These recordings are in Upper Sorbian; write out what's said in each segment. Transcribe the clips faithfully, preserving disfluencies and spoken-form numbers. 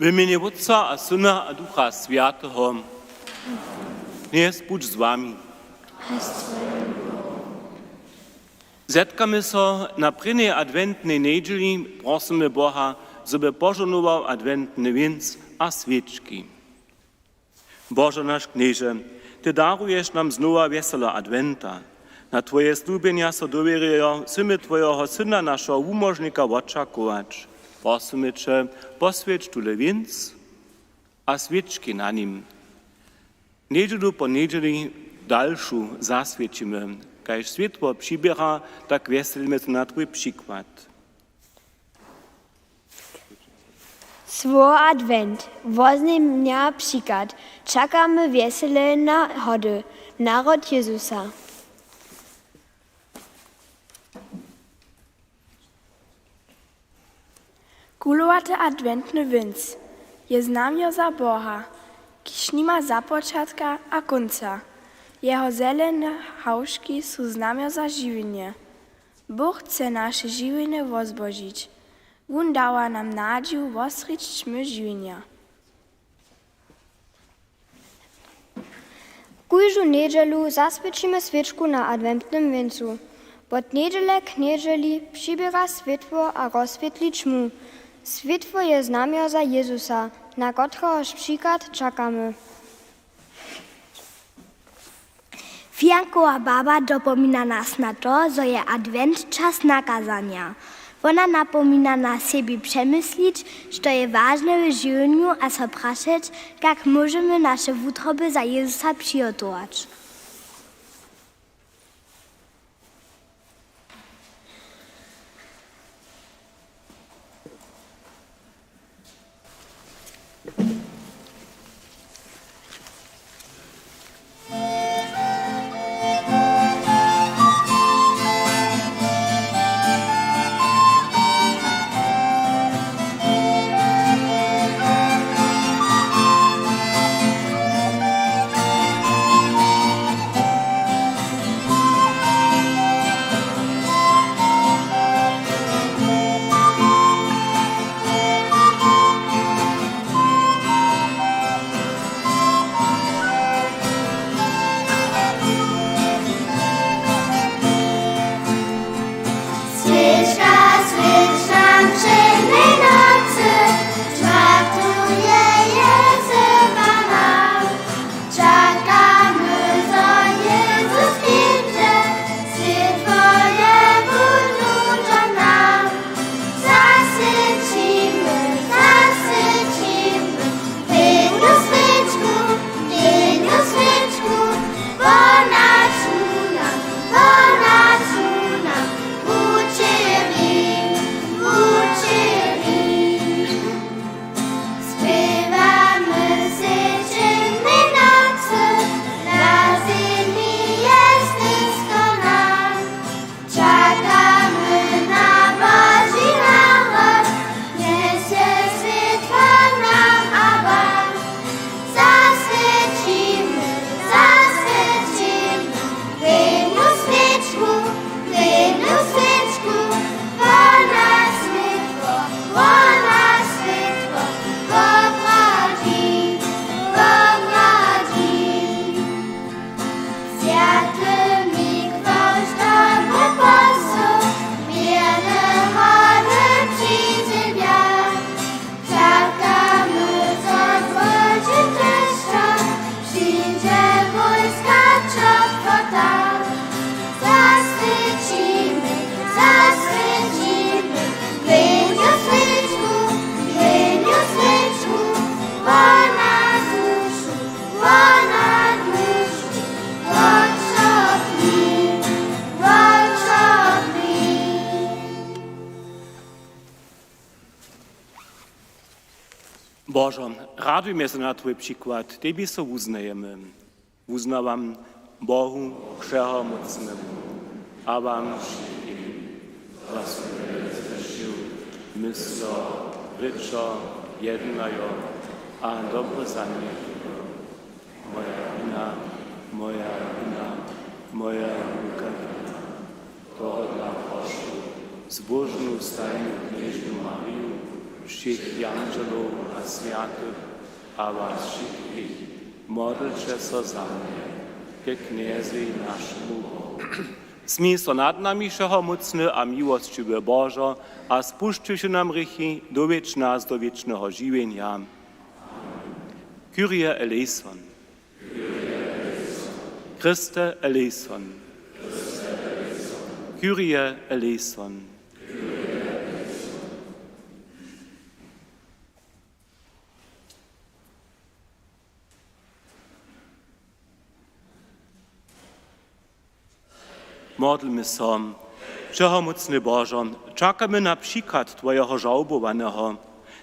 W mjenje Wótca a Syna a Ducha Swjateho. Knjez budź z wami. Zetkamy so na prěnjej adwentnej njedźeli, prosymy Boha, zo by požohnował adwentny wěnc a swěčki. Božo naš Knježe, ty daruješ nam znowa wjesele adwenta. Na twoje slubjenja so dowěrijo, chcemy twojeho Syna, našeho wumóžnika, wočakować. Prosymy će, poswjeć tule wěnc a swěčki na nim. Njedźelu po njedźeli dalšu zaswěćimy. Kaž swětło přiběra, tak wjeselimy so na twój přikład. Słowo adwent woznamjenja přikład. Čakamy wjesele na hody, narod Jezusa. Kulowaty adwentny wěnc je znamjo za Boha, kiž nima započatka a kónca. Jeho zelene hałžki su znamjo za žiwjenje. Bóh chce naše žiwjenje wozbožić. Wón dawa nam nadźiju wosrjedź ćmy žiwjenja. Kóždu njedźelu zaswěćimy swěčku na adwentnym wěncu. Wot njedźele k njedźeli přiběra swětło a rozswětli ćmu. Swětło je znamjo za Jezusa, na kotrehož přikład čakamy. Fijankowa barba dopomina nas na to, zo je adwent čas nakazanja. Wona napomina nas, sebi přemyslić, što je wažne w žiwjenju, a so prašeć, kak móžemy naše wutroby za Jezusa přihotować. Swěčka swěć nam w ćěmnej nocy, šwatuje Jezu Pana. Čakamy, zo Jezus přińdźe, swětło je wón nudźo nam. Zaswěćimy, zaswěćimy, prěnju swěčku, prěnju swěčku, wona ću nam, wona ću nam wučeri, wučeri. Spěwamy sej w ćěmnej nocy, na zemi je blisko nam. Čakamy na Boži narod, njesće swětło nam a wam. Zaswěćimy, zaswěćimy, prěnju swěčku, prěnju swěčku, wona swětło, wona swětło, wobrodźi, wobrodźi. Swjaty Mikławš dobre posłał, měrne hody při zemi. Čakamy, zo z Božim dešćom přińdźe wójska čopota. Zaswěćimy, zaswěćimy, prěnju swěčku, prěnju swěčku, wona dušu, wona dušu, wočopni, wočopni. Božo, radujmy so na twój přikład, tebi so wuznajemy. Wuznawam Bohu Wšehomócnemu a wam wšitkim, zo smy zhrěšili myslo, rěčo, jednajo a dobre zanjechajo. Moja wina, moja wina, moja wulka wina. Tohodla prošu zbóžnu stajnu knježnu Mariju, Wšěch jandźelow a swjatych a was wšitkich, modlće so za mnje ke Knjezej, našemu Bohu. Smil so nad nami, wšehomócny a miłosćiwy Božo, a spušćiwši nam hrěchi, dowjedź nas do wěčneho žiwjenja. Kyrie eleison. Christe eleison. Kyrie eleison. Modlmy so. Wšehomócny Božo, čakamy na přichad Twojeho žałbowaneho.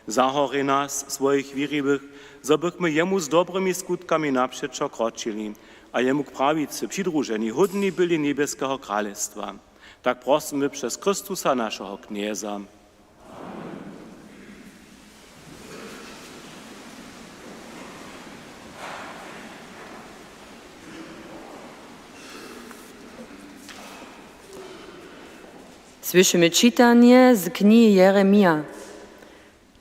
Zahorjej nas, swojich wěriwych, zo bychmy jemu z dobrymi skutkami napřećo kročili a jemu k prawicy přidruženi hódni byli njebjeskeho kralestwa. Tak prosymy přez Chrystusa, našeho Knjeza. Słyšimy čitanje z knihi Jeremija.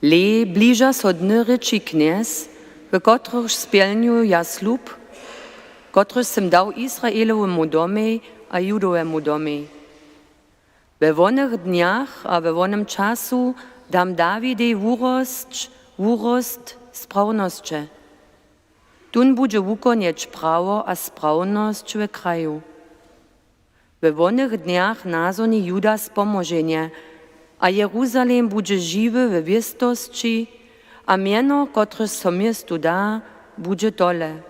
Hle, bliža so dny, rěči Knjez, w kotrychž spjelnjuja slub, kotryž sym dał Israelowemu domej a Judowemu domej. We wonych dnjach a we wonym času dam Dawidej wurosć, wurost sprawnosće. Tón budźe wukonjeć prawo a sprawnosć we kraju. We wonych dnjach nazhoni Juda spomoženje a Jeruzalem budźe žiwy we wěstosći, a mjeno, kotrež so městu da, budźe tole: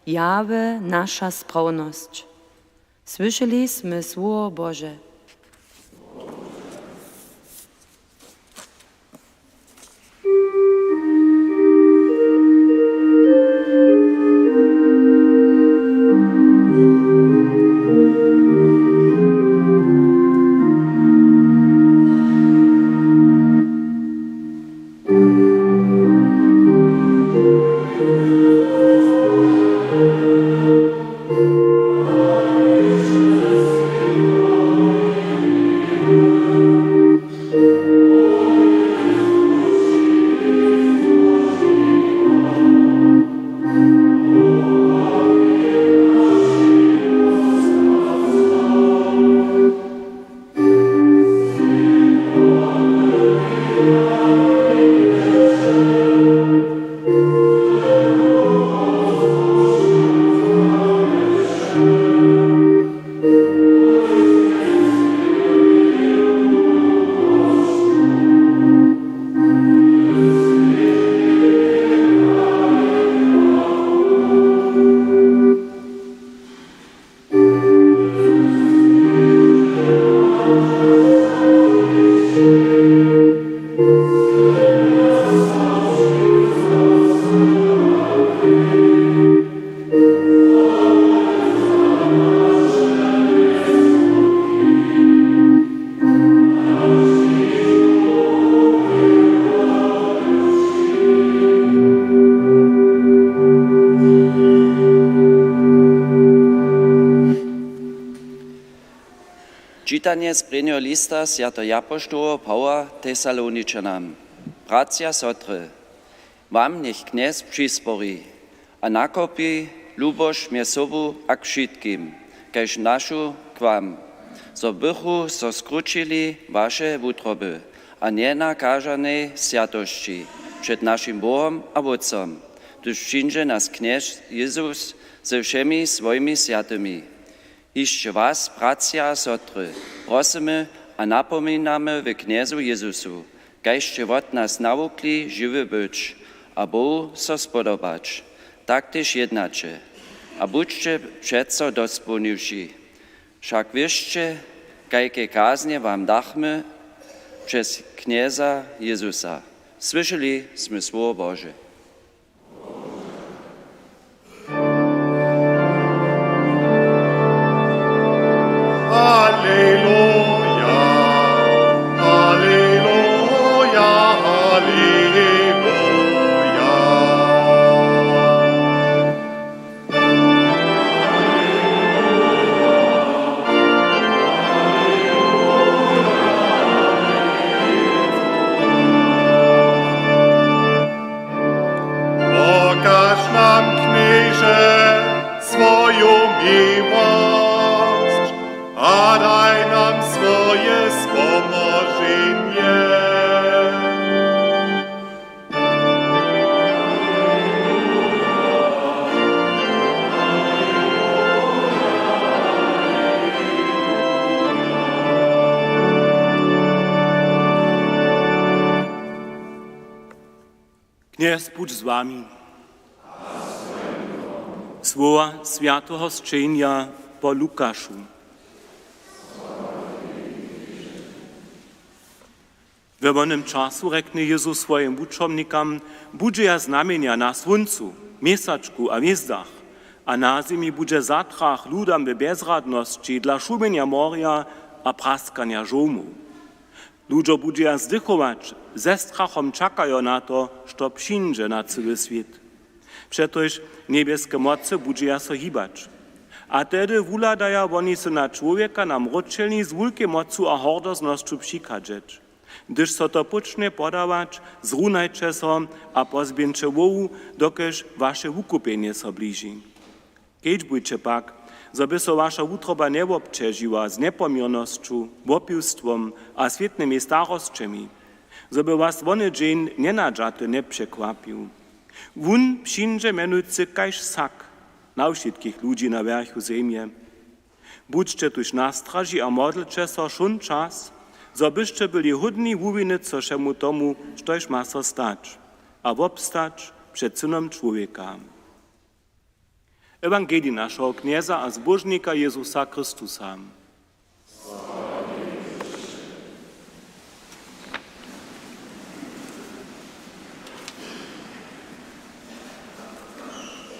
Jahwe, naša sprawnosć. Słyšeli smy słowo Bože. Čitanje z prěnjeho lista swjateho japoštoła Pawoła Tesaloničanam. Bratřa, sotry, wam njech Knjez přispori a nakopi lubosć mjez sobu a k wšitkim, kaž našu k wam, zo bychu so skrućili waše wutroby a njenakažanej swjatosći před našim Bohom a Wótcom, hdyž přińdźe naš Knjez Jezus ze wšěmi swojimi swjatymi. Hišće was, bratřa a sotry, prosymy a napominamy w Knjezu Jezusu, kaž sće wot nas nawukli, žiwy być a Bohu so spodobać, tak tež jednaće. A budźće přeco dospołniwši, wšak wěsće, kajke kaznje wam dachmy přez Knjeza Jezusa. Słyšeli smy słowo Bože. Aleluja, aleluja, aleluja. Knjez budź z wami. Słowa swjateho sćenja po Lukašu. We wonym času rjekny Jezus swojim wučomnikam: Budźeja znamjenja na słóncu, měsačku a hwězdach, a na zemi budźe zatrach ludam we bjezradnosći dla šumjenja morja a praskanja žołmow. Ludźo budźeja zdychować, ze strachom čakajo na to, što přińdźe na cyły swět. Přetož njebjeske mocy budźeja so hibać. A tehdy wuhladaja woni Syna čłowjeka na mróčelni z wulkej mocu a hordoznosću přichadźeć. Hdyž so to póčnje podawać, zrunajće so a pozběhńće hłowu, dokelž waše wukupjenje so bliži. Kedźbujće pak, zo by so waša wutroba njewobćežiła z njepoměrnosću, wopiwstwom a swětnymi starosćemi, zo by was wony dźeń njenadźaty njepřekwapił. Wón přińdźe mjenujcy kaž sak na wšitkich ludźi na wjerchu zemje. Budźće tuž na straži a modlće so wšón čas, zo byšće byli hódni wuwinyć so wšemu tomu, štož ma so stać, a wobstać před Synom čłowjeka. Ewangelij našeho Knjeza a Zbóžnika Jezusa Chrystusa.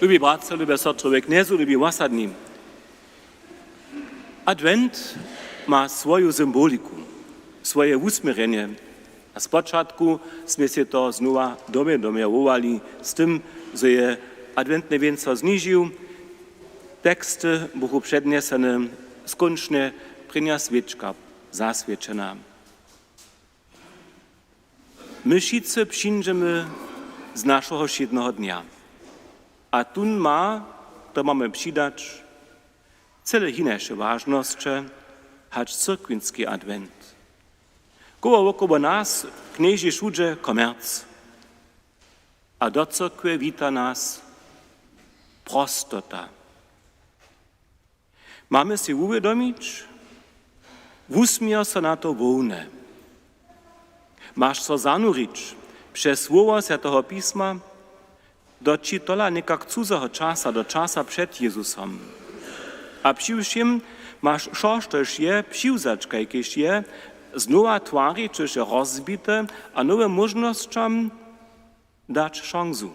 Lubi bratřa, lube sotry we Knjezu, lubi wosadni. Adwent ma swoju symboliku, swoje wusměrjenje. A spočatku smy sej to znowa domje domje wołali z tym, zo je adwentny wěnc so znižił. Teksty buchu přednjesene, skónčnje prěnja swěčka zaswěčena. My wšitcy přińdźemy z našeho wšědneho dnja. A tón ma, to mamy přidać, cyle hinaše wažnosće, hač cyrkwinski adwent. Koło wokoło nas knježi wšudźe komerc. A do cyrkwje wita nas prostota. Mamy sej wuwědomić, wusměr so na to hłowne. Maš so zanurić přez słowo Swjateho pisma do ći tola někak cuzeho časa, do časa před Jezusom. A přiwšěm maš wšo, štož je, přiwzać, kajkež je, znowa twarić, štož je rozbite, a nowym móžnosćam dać šansu.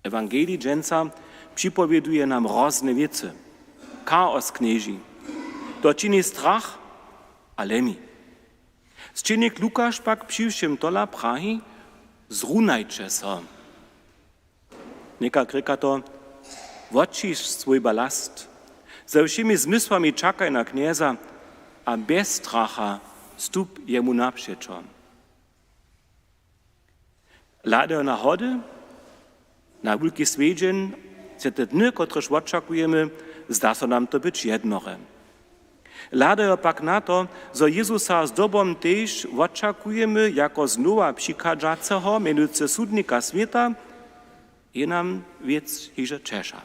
Ewangelij dźensa připowěduje nam hrozne wěcy. Chaos knježi. To čini strach a lemi. Sćenik Lukaš pak při wšěm tola praji: Zrunajće so. Někak rěka to: Wotćiš swój balast. Ze wšěmi zmysłami čakaj na Knjeza a bjez stracha stup jemu napřećo. Hladajo na hody, na wulki swjedźeń, swjate dny, kotrež wočakujemy, zda so nam to być jednore. Hladajo pak na to, zo Jezusa zdobom tež wočakujemy jako znowa přichadźaceho, mjenujcy sudnika swěta, je nam wěc hižo ćeša.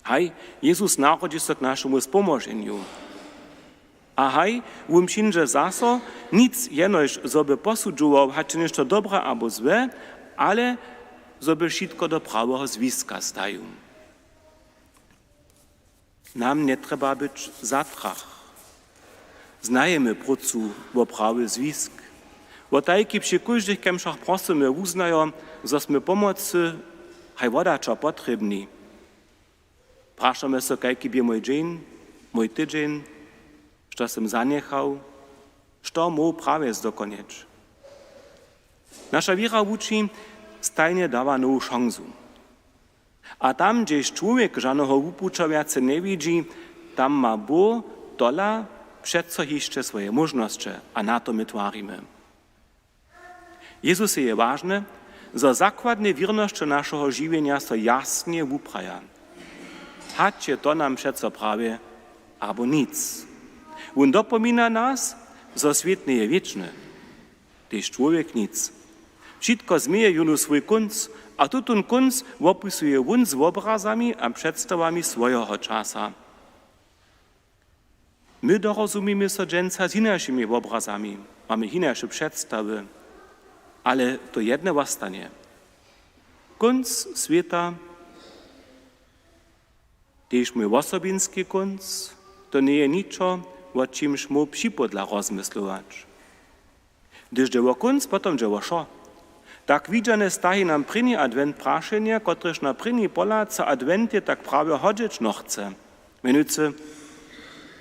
Haj, Jezus narodźi so k našemu spomoženju. A haj, wón přińdźe zaso, nic jenož zo by posudźował, hač je něšto dobre abo złe, ale zo by wšitko do praweho zwiska stajił. Nam njetrjeba być za strach. Znajemy prócu wo prawy zwisk. Wo tajki při kóždych kemšach prosymy wuznajo, zo smy pomocy haj wodaća potrěbni. Prašamy so, kajki bě mój dźeń, mój tydźeń, što sym zanjechał, što móhł prawje zdokonjeć. Naša wěra wuči, stajnje dawa nowu šansu. A tam, hdźež čłowjek žaneho wupuća wjace njewidźi, tam ma Bóh tola přeco hišće swoje móžnosće a na to my twarimy. Jezusej je wažne, zo zakładne wěrnosće našeho žiwjenja so jasnje wupraja. Hač je to nam přeco prawje abo nic. Wón dopomina nas, zo swět njeje wěčny, tež čłowjek nic. Wšitko změje jónu swój kónc a tutón kónc wopisuje wón z wobrazami a předstawami swojeho časa. My dorozumimy so dźensa z hinašimi wobrazami, mamy hinaše předstawy. Ale to jedne wostanje. Kónc swěta, tež mój wosobinski kónc, to njeje ničo, wo čimž móhł připodla rozmyslować. Hdyž dźe wo kónc, potom dźe wo wšo. Tak widźane staji nam prěni adwent prašenje, kotrež na prěni pohlad so adwentej tak prawje hodźeć nochce. Mjenujcy,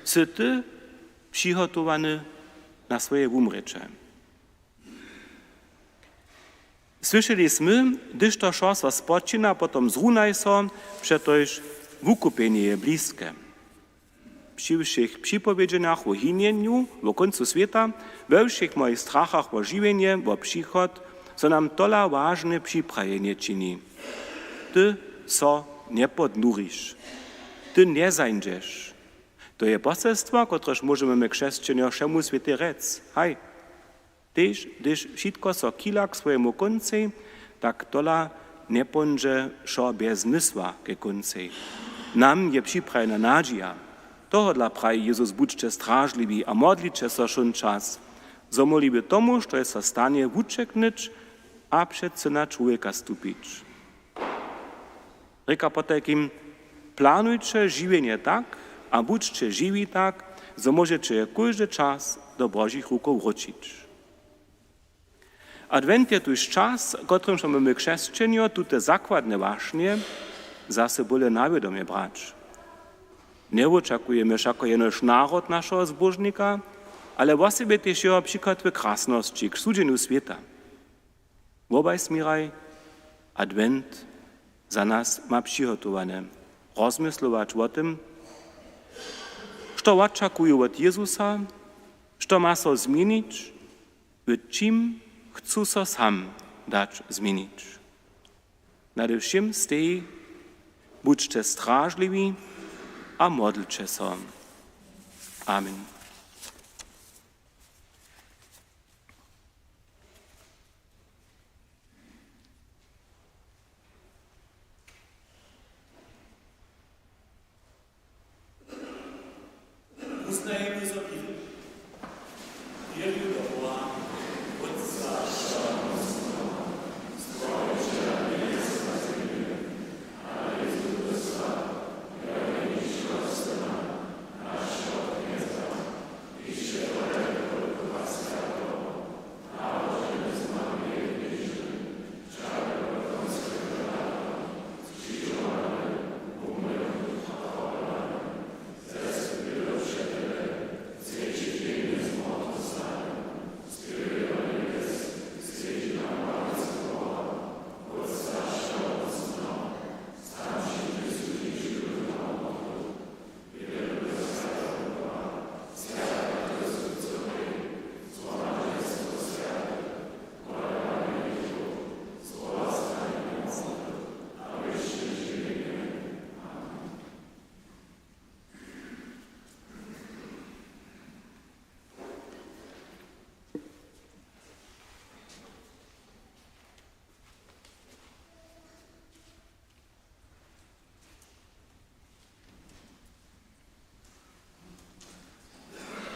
sy ty přihotowany na swoje wumrěće? Słyšeli smy, hdyž to wšo so spočina, potom zrunaj so, přetož wukupjenje je bliske. Při wšěch připowědźenjach wo hinjenju, wo kóncu swěta, we wšěch mojich strachach wo žiwjenje, wo přichod, so nam tola wažne připrajenje čini. Ty so njepodnuriš. Ty njezańdźeš. To je poselstwo, kotrež móžemy my křesćenjo wšemu swětej rjec. Haj. Tež hdyž wšitko so chila k swojemu kóncej, tak tola njepóńdźe wšo bjez zmysła ke kóncej. Nam je připrajena nadźija. Tohodla praji Jezus: Budźće stražliwi a modliće so wšón čas, zo móhli by tomu, štož so stanje, wućeknyć a před Syna čłowjeka stupić. Rěka potajkim: Planujće žiwjenje tak a budźće žiwi tak, zo móžeće je kóždy čas do Božich rukow wróćić. Adwent je tuž čas, w kotrymž mamy my křesćenjo tute zakładne wašnje zaso bóle na wědomje brać. Njewočakujemy wšako jenož narod našeho Zbóžnika, ale wosebje tež jeho přichod w krasnosći k sudźenju swěta. Wobaj směraj adwent za nas ma přihotowane: rozmyslować wo tym, što wočakuju wot Jezusa, što ma so změnić, w čim chcu so sam dać změnić. Nade wšěm stej: Budźće stražliwi a modlće so. Amen. Wuznajemy so wěru. Wěrju do Boha, Wótca.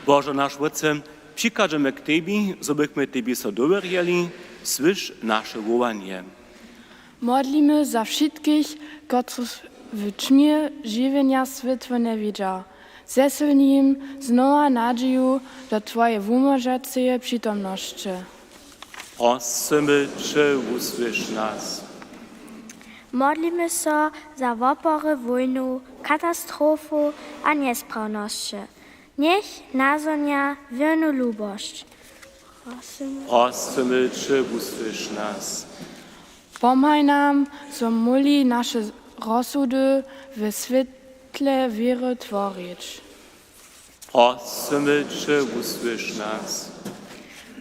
Božo naš Wótče, přichadźamy k Tebi, zo bychmy Tebi so dowěrjeli, słyš naše wołanje. Modlimy za wšitkich, kotřiž w ćmje žiwjenja swětło njewidźa. Zesylni jim znowa nadźiju do Twojeje wumóžaceje přitomnosće. Prosymy će, wusłyš nas. Modlimy so za wopory wójnow, katastrofow a njesprawnosće. Njech nazhonja wěrnu lubosć. Prosymy će, wusłyš nas. Pomhaj nam, zo móhli naše rozsudy w swětle wěry tworić. Prosymy će, wusłyš nas.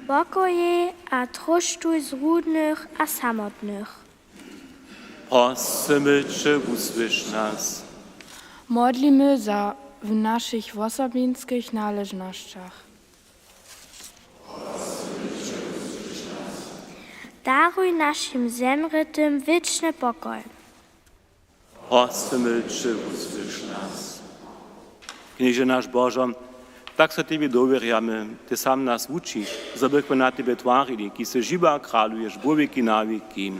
Pokojej a tróštuj zrudnych a samotnych. Prosymy će, wusłyš nas. Modlimy za w našich wosobinskich naležnosćach. Daruj našim zemrětym wěčny pokoj. Prosymy će, wusłyš nas. Knježe naš Božo, Tak so tebje dowěrjamy, ty sam nas wučiš, zo bychmy na tebje twarili, kiž sy žiwy a kraluješ wo wěki na wěki.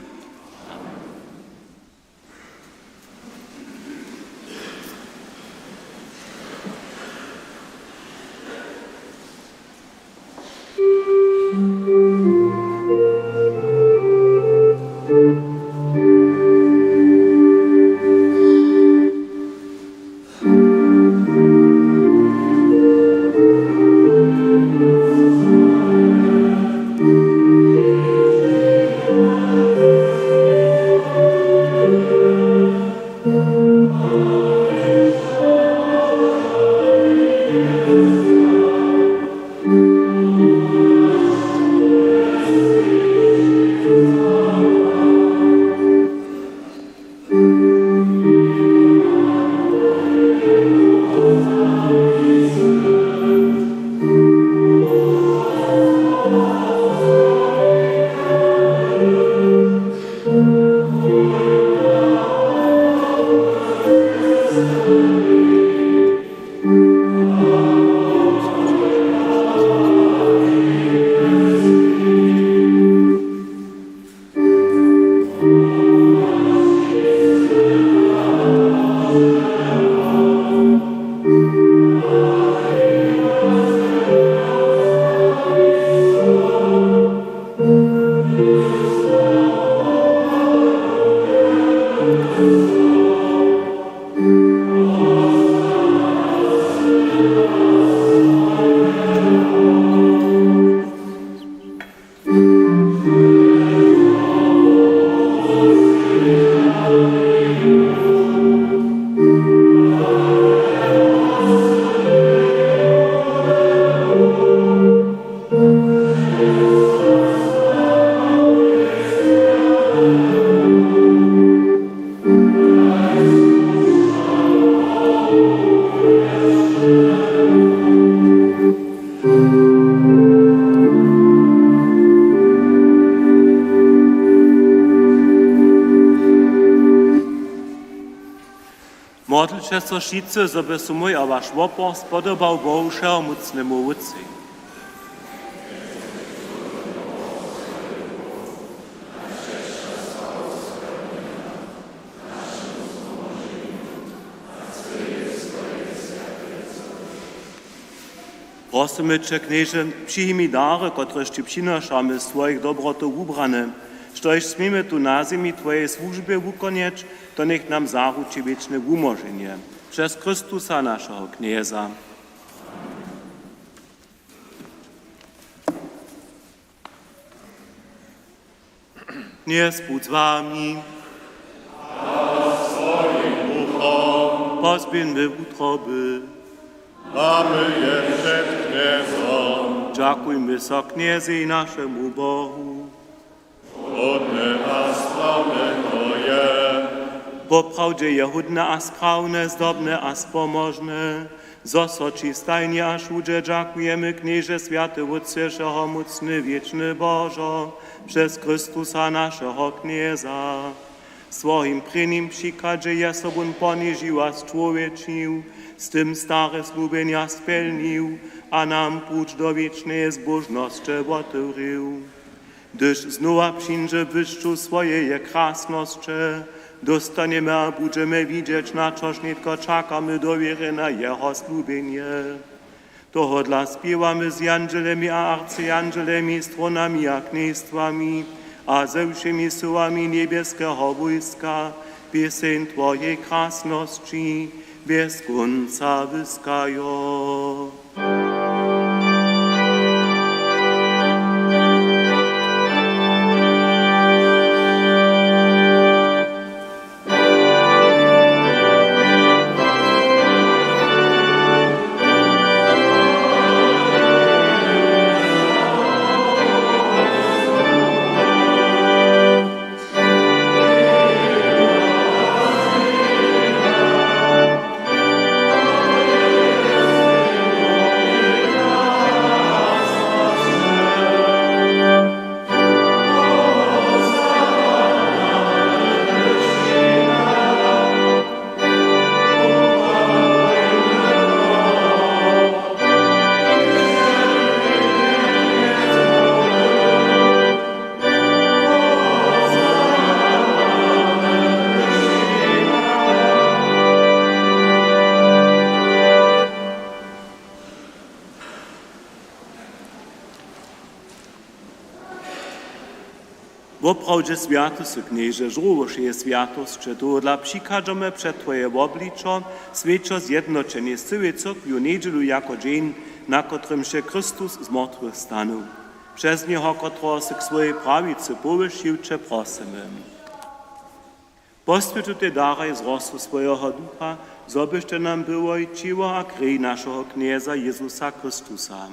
Modlće so wšitcy, zo by so mój a waš wopor spodobał Bohu Wšehomócnemu Wótcej. Prosymy će, Knježe, přijmi dary, kotrež ći přinošamy z twojich dobrotow wubrane, štož směmy tu na zemi twoje słužbje wukonjeć, to njech nam zaruči wěčne wumóženje. Přez Chrystusa, našeho Knjeza. Knjez budź z wami. A z twojim duchom. Pozběhńmy wutroby. Mamy je před Knjezom. Dźakujmy so Knjezej, našemu Bohu. Hódne a sprawne to je. Poprawdźe je hódne a sprawne, zdobne a spomožne, zo so ći stajnje a wšudźe dźakujemy, Knježe, swjaty Wótče, wšehomócny, wěčny Božo, přez Chrystusa, našeho Knjeza. W swojim prěnim přichadźe je so wón ponižił a sčłowječił, z tym stare slubjenja spjelnił a nam puć do wěčneje zbóžnosće wotewrił. Hdyž znowa přińdźe w błyšću swojeje krasnosće, dóstanjemy a budźemy widźeć, na čož nětko čakamy dowěrje na jeho slubjenje. Tohodla spěwamy z jandźelemi a arcjandźelemi, trónami a knjejstwami a ze wšěmi syłami njebjeskeho wójska pěseń twojej krasnosći bjez kónca wyskajo. Woprawdźe swjaty sy, Knježe, žórło wšeje swjatosće. Tohodla přichadźamy před Twoje wobličo, swjećo zjednoćenje z cyłej cyrkwju njedźelu jako dźeń, na kotrymž je Chrystus z mortwych stanył. Přez njeho, kotrehož sy k swojej prawicy powyšił, će prosymy: Poswjeć tutej daraj z rosu swojeho Ducha, zo byštej nam byłoj ćěło a krej našeho Knjeza Jezusa Chrystusa.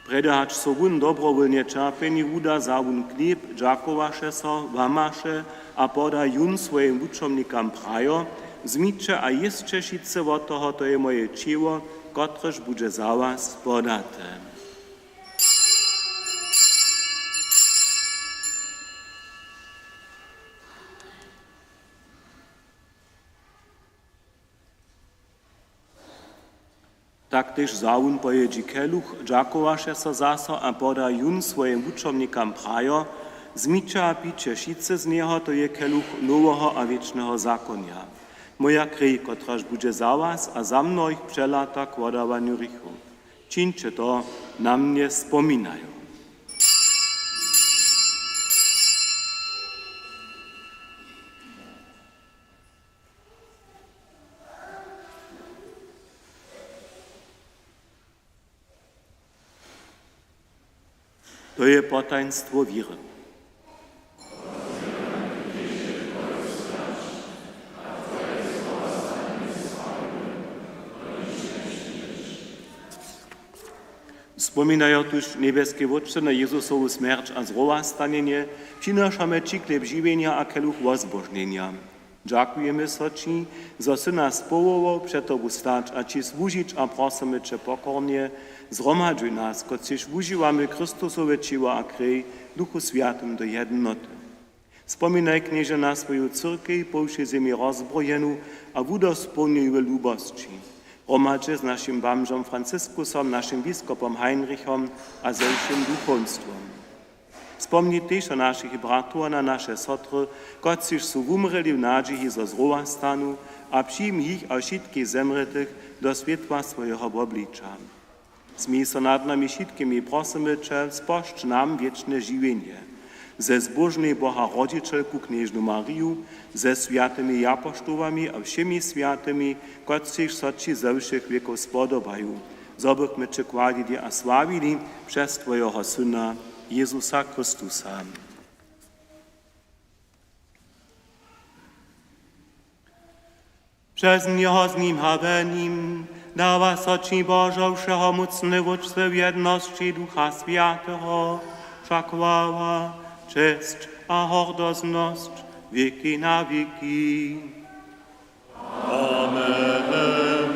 Prjedy hač so wón dobrowólnje ćerpjenju wuda, wza wón chlěb, dźakowaše so, łamaše a poda jón swojim wučomnikam, prajo: Wzmiće a jěsće wšitcy wot toho, to je moje ćěło, kotrež budźe za was podate. Tak tež wza wón po jědźi keluch, dźakowaše so zaso a poda jón swojim wučomnikam, prajo: Wzmiće a pijće wšitcy z njeho, to je keluch noweho a wěčneho zakonja, moja krej, kotraž budźe za was a za mnohich přelata k wodawanju hrěchow. Čińće to na mnje spominajo. To je potajnstwo wěry. Spominajo tuž, njebjeski Wótče, na Jezusowu smjerć a zrowastanjenje, přinašamy ći chlěb žiwjenja a keluch wozbožnjenja. Dźakujemy so ći, zo sy nas powołał před tobu stać a ći słužić, a prosymy će pokornje: Zhromadźuj nas, kotřiž wužiwamy Chrystusowe ćěło a krej, w Duchu Swjatym do jednoty. Spominaj, Knježe, na swoju cyrkej po wšej zemi rozbrojenu a wudospołnjuj w lubosći, hromadźe z našim bamžom Franciskusom, našim biskopom Heinrichom a ze wšěm duchowstwom. Spomni tež na našich bratow a na naše sotry, kotřiž su wumrěli w nadźiji, zo zrowastanu, a přijmi jich a wšitkich zemrětych do swětła swojeho wobliča. Smil so nad nami wšitkimi, prosymy će, spožč nam wěčne žiwjenje ze zbóžnej Boha rodźićelku knježnu Mariju, ze swjatymi japoštołami a wšěmi swjatymi, kotřiž so ći ze wšěch wěkow spodobaju, zo bychmy će chwalili a sławili přez twojeho Syna Jezusa Chrystusa. Přez njeho, z nim a we nim dawa so ći, Božo, wšehomócny Wótče, w jednosći Ducha Swjateho wša chwała, česć a hordoznosć wěki na wěki. Amen.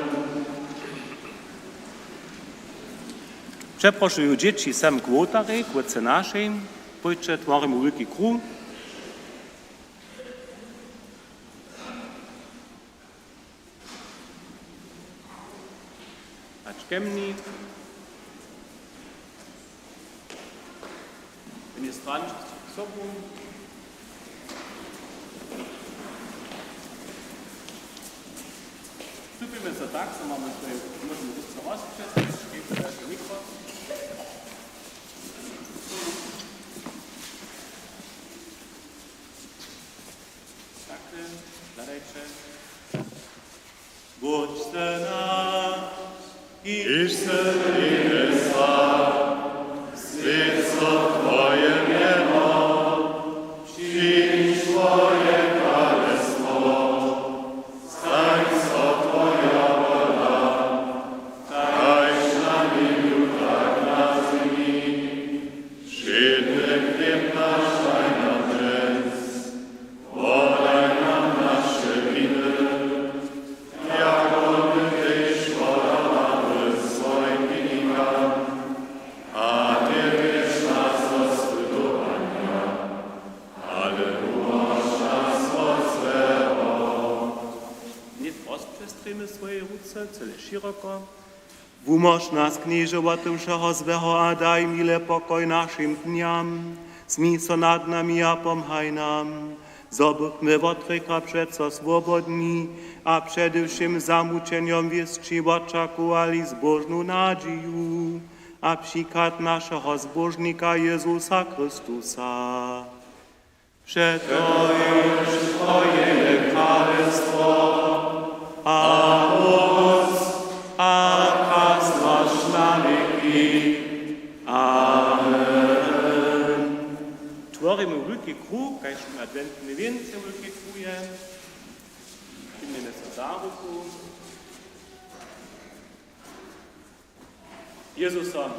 Přeprošuju dźěći sem k wołtarjej, k Wótče našej. Pójće, tworimy wulki kruh. Hač ke mni. Jednej stranje k sobu. Stupimy so tak, zo mamy tutaj, możemy ruce rozpřesć, tak, tak, tak. Tak, hladajće. Wótče naš, kiž sy w njebjesach, swjeć so twoje mjeno, přińdź twoje kralestwo, stań so twoja wola, kaž na njebju, tak na zemi. Wšědny chlěb naš daj nam dźens, wodaj nam naše winy, jako my tež wodawamy swojim winikam, a njewjedź nas do spytowanja, ale wumóž nas wot złeho. Nětk rozpřestrěmy swoje ruce cyle šěroko. Wumóž nas, Knježe, wot wšeho złeho a daj mile pokoj našim dnjam. Smil so nad nami a pomhaj nam, zo bychmy wot hrěcha přeco swobodni a přede wšěm zamućenjom wěsći wočakowali zbóžnu nadźiju a přichad našeho Zbóžnika Jezusa Chrystusa. Přetož Twoje je kralestwo a moc a krasnosć na wěki. Amen. Tworimy wulki kruh, kaž w adwentnej wěncy wulki kruh je. Přimnjemy so za ruku. Jezuso,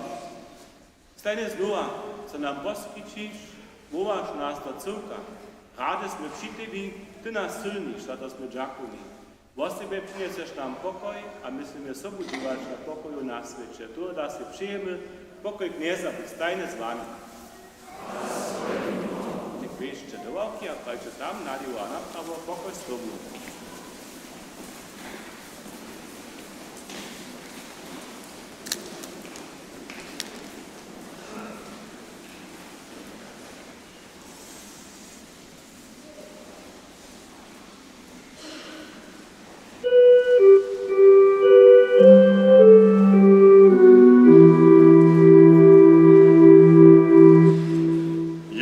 stajnje znowa so nam poskićiš, wołaš nas do cyłka. Rady smy při tebi, ty nas sylniš, za to smy dźakowni. Wosebje přinjeseš nam pokoj a my směmy sobu dźěłać na pokoju na swěće. Tohodla sej přejemy: Pokoj Knjeza budź stajnje z wami. Tež běžće do ławki a prajće tam nalěwo a naprawo: Pokoj z tobu.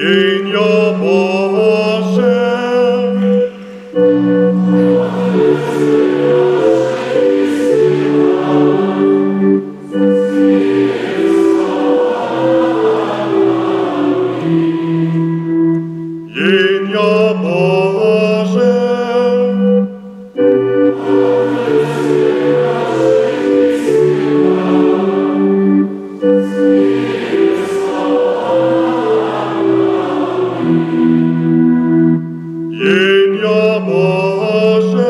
Jehnjo Bože. Jehnjo Bože. Jehnjo Bože.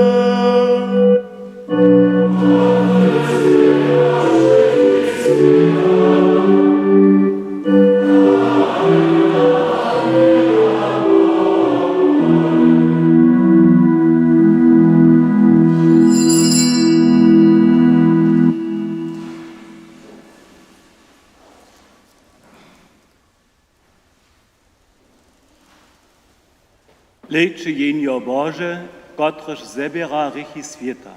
Hlejće, Jehnjo Bože, kotrež zběra hrěchi swěta.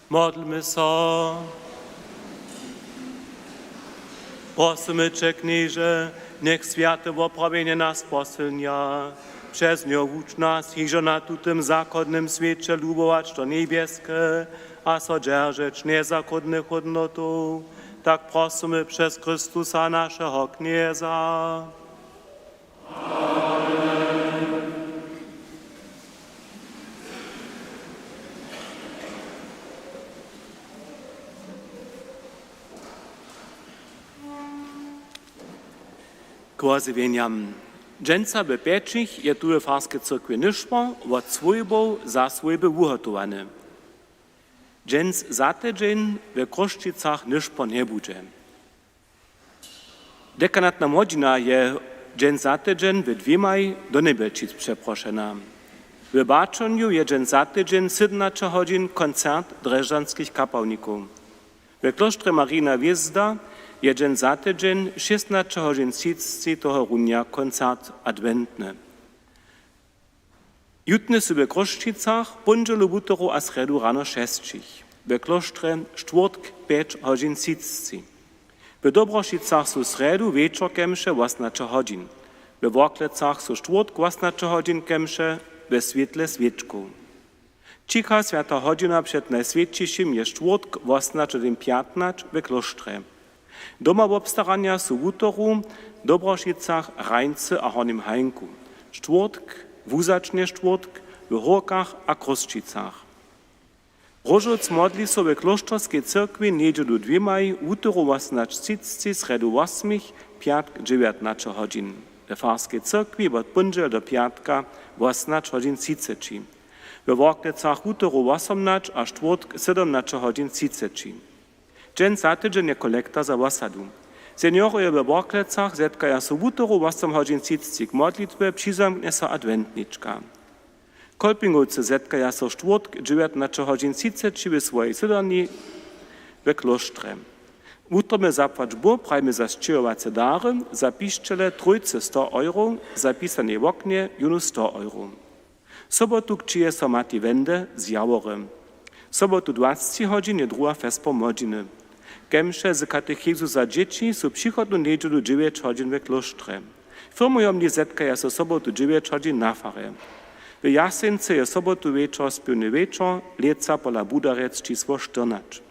Modlmy so. Prosymy će, Knježe, njech swjate woprawjenje nas posylnja. Přez njo wuč nas, hižo na tutym zachodnym swěće lubować to njebjeske a so dźeržeć njezachodnych hódnotow. Tak prosymy přez Chrystusa, našeho Knjeza. K wozjewjenjam. Dźensa we pjećich je tu we farskej cyrkwi nyšpor wot swójbow za swójby wuhotowany. Dźens za tydźeń we Chrósćicach nyšpor njebudźe. Dekanatna młodźina je dźens za tydźeń we dwěmaj do Njebjelčic přeprošena. W Baćonju je dźens za tydźeń sydomnaće hodźin koncert drježdźanskich kapałnikow. We klóštrje Marijina hwězda je dźens za tydźeń šěsnaće hodźin třiceći tohorunja koncert adwentny. Jutnje su we Chrósćicach póndźelu, wutoru a srjedu rano šesćich, we klóštrje štwórtk pjeć hodźin třiceći. W Dobrošicach su srjedu wječor kemše wosomnaće hodźin, we Worklecach su štwórtk wosomnaće hodźin kemše we swětle swěčkow. Ćicha swjata hodźina před Najswjećišim je štwórtk wosomnaće hodźin pjatnaće we klóštrje. Doma wobstaranja su wutoru w Dobrošicach, Hrańcy a Hornim Hajnku, štwórtk, wuwzaćnje štwórtk, w Hórkach a Chrósćicach. Róžowc modli so we klóšterskej cyrkwi njedźelu dwěmaj, wutoru wosomnaće třiceći, srjedu wosmich, pjatk dźewjatnaće hodźin. We farskej cyrkwi wot póndźele do pjatka wosomnaće hodźin třiceći. We Worklecach wutoru wosomnaće a štwórtk sydomnaće hodźin třiceći. Dźens za tydźeń je kolekta za wosadu. Seniorojo we Worklecach zetkaja so wutoru wosom hodźin třiceći k modlitwje, přizamknje so adwentnička. Kolpingowcy zetkaja so štwórtk dźewjatnaće hodźin třiceći w swojej sydarni we klóštrje. Wutrobne zapłać Bóh prajimy za sćěhowace dary, za pišćele trójce sto euro, za pisanje woknje jónu sto euro. Sobotu křćeje so Mati Wende z Jawory. Sobotu dwaceći hodźin je druha wjesper młodźiny. Kemše z katechezu za dźěći su přichodnu njedźelu dźewjeć hodźin we klóštrje. Firmujomni zetkaja so sobotu dźewjeć hodźin na farje. W Jaseńcy je sobotu wječor spěwny wječor, lětsa pola Budarjec čisło štyrnaće.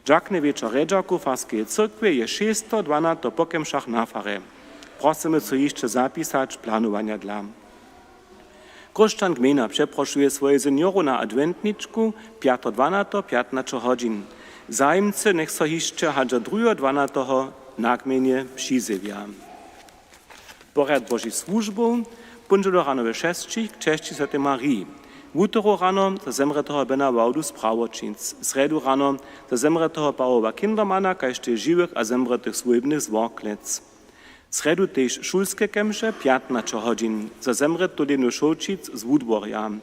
Dźakny wječor rjedźerkow farskeje cyrkwje je šesto dwanato po kemšach na farje. Prosymy so hišće zapisać planowanja dla. Chróšćan gmejna přeprošuje swojich seniorow na adwentničku pjato dwanato pjatnaće hodźin. Zajimcy njech so hišće hač do druheho dwanateho na gmejnje přizjewja. Porjad Božich słužbow. Póndźelu rano we šesćich křćeći swjateje Mariji. Wutoru rano za zemrěteho Bena Wałdu z Prawoćic. Srjedu rano za zemrěteho Pawoła Kindermana kaž tež žiwych a zemrětych swójbnych z Worklec. Srjedu tež šulske kemše pjatnaće hodźin za zemrětu Lenu Šołćic z Wudworja.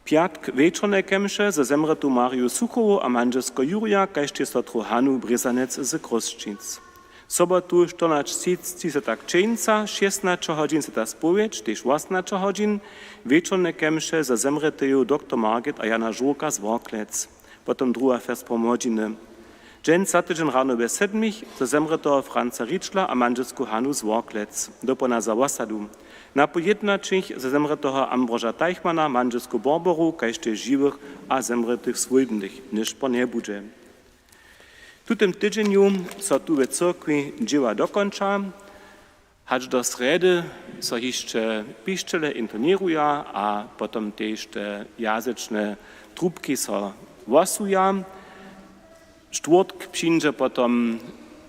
Pjatk wječorne kemše za zemrětu Mariju Suchowu a mandźelskeho Jurja kaž tež sotru Hanu Brězanec z Chrósćic. Sobotu štyrnaće třiceći swjata křćeńca, šěsnaće hodźin swjata spowědź, tež wosomnaće hodźin, wječorne kemše za zemrěteju doktor Margit a Jana Žurka z Worklec. Potom druha wjesper młodźiny. Dźens za tydźeń rano we sedmich za zemrěteho Franca Ričla a mandźelsku Hanu z Worklec, dopołdnja za wosadu. Na poł jědnaćich za zemrěteho Ambroža Teichmana, mandźelsku Borboru kaž tež žiwych a zemrětych swójbnych. Nyšpor njebudźe. W tutym tydźenju so tu we cyrkwi dźěła dokónča. Hač do srjedy so hišće pišćele intoněruja a potom tež te jazyčne trubki so hłosuja. Štwórtk přińdźe potom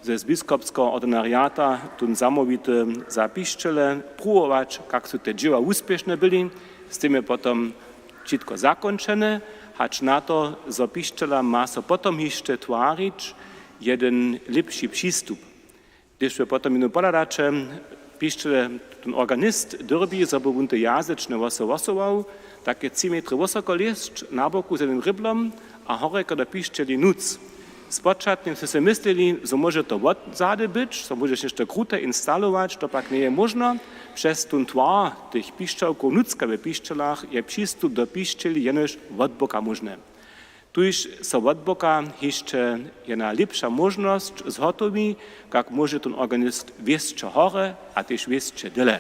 z biskopskeho ordinariata tón zamołwity za pišćele pruwować, kak su te dźěła wuspěšne byli. Z tym je potom wšitko zakónčene, hač na to, zo pišćela ma so potom hišće twarić jedyn lěpši přistup. Hdyž wy potom jónu pohładaće, pišćele, ten organist dyrbi, zo by wón te jazyčne hłosy hłosował, tak je tři metry wysoko lězć na boku z jednym rěblom a horjeka do pišćeli nuc. Spočatnje su sej myslili, zo móže to wotzady być, zo móžeš něšto krute instalować, to pak njeje móžno. Přez tón twar tych pišćałkow nucka we pišćelach je přistup do pišćeli jenož wotboka móžny. Tuž so wotboka hišće jedna lěpša móžnosć zhotowi, kak móže tón organist wěsće horje a tež wěsće dyle.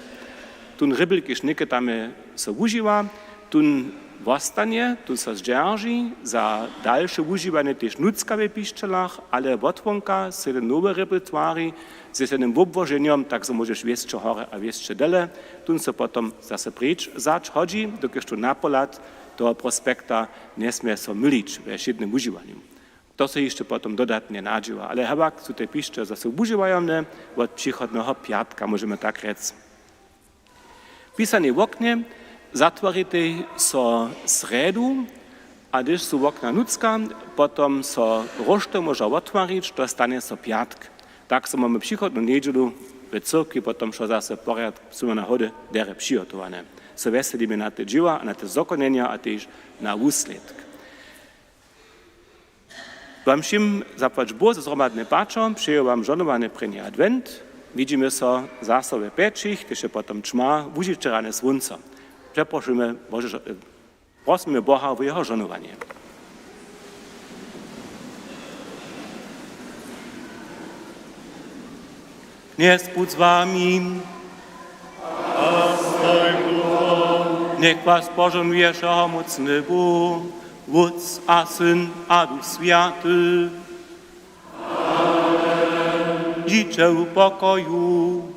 Tón rěbl, kiž něke tam so wužiwa, tón wostanje, tón so zdźerži za dalše wužiwanje tež nutřka w pišćelach, ale wotwonka so jeden nowy rěbl twari z jednym wobłoženjom, tak so móžeš wěsće horje a wěsće dyle. Tón so potom zase preč wzać hodźi, dokelž to na pohlad toho prospekta njesmě so mylić we wšědnym wužiwanju. To so hišće potom dodatnje nadźěła, ale hewak su te pišće zaso wužiwajomne wot přichodneho pjatka, móžemy tak rjec. Pisanej woknje zatwaritej so srjedu, a hdyž su wokna nutřka, potom so róšty móža wottwarić, to stanje so pjatk. Tak so mamy přichodnu njedźelu w cyrkwi potom wšo zaso porjadk, su na hody derje přihotowane. So wjeselimy na te dźěła a na te zakonjenja a tež na wuslědk. Wam wšěm zapłać Bóh za zhromadne pačo, přeju wam žohnowany prěni adwent. Widźimy so zaso we pjećich, hdyž je potom ćma, łužiće rane słónco. Přeprošujmy, Bože, prosimy Boha wo jeho žohnowanje. Knjez budź z wami. A z twojim duchom. Njech was požohnuje wšehomócny Bóh, Wótc a Syn a Duch Swjaty. Amen. Dźiće w pokoju.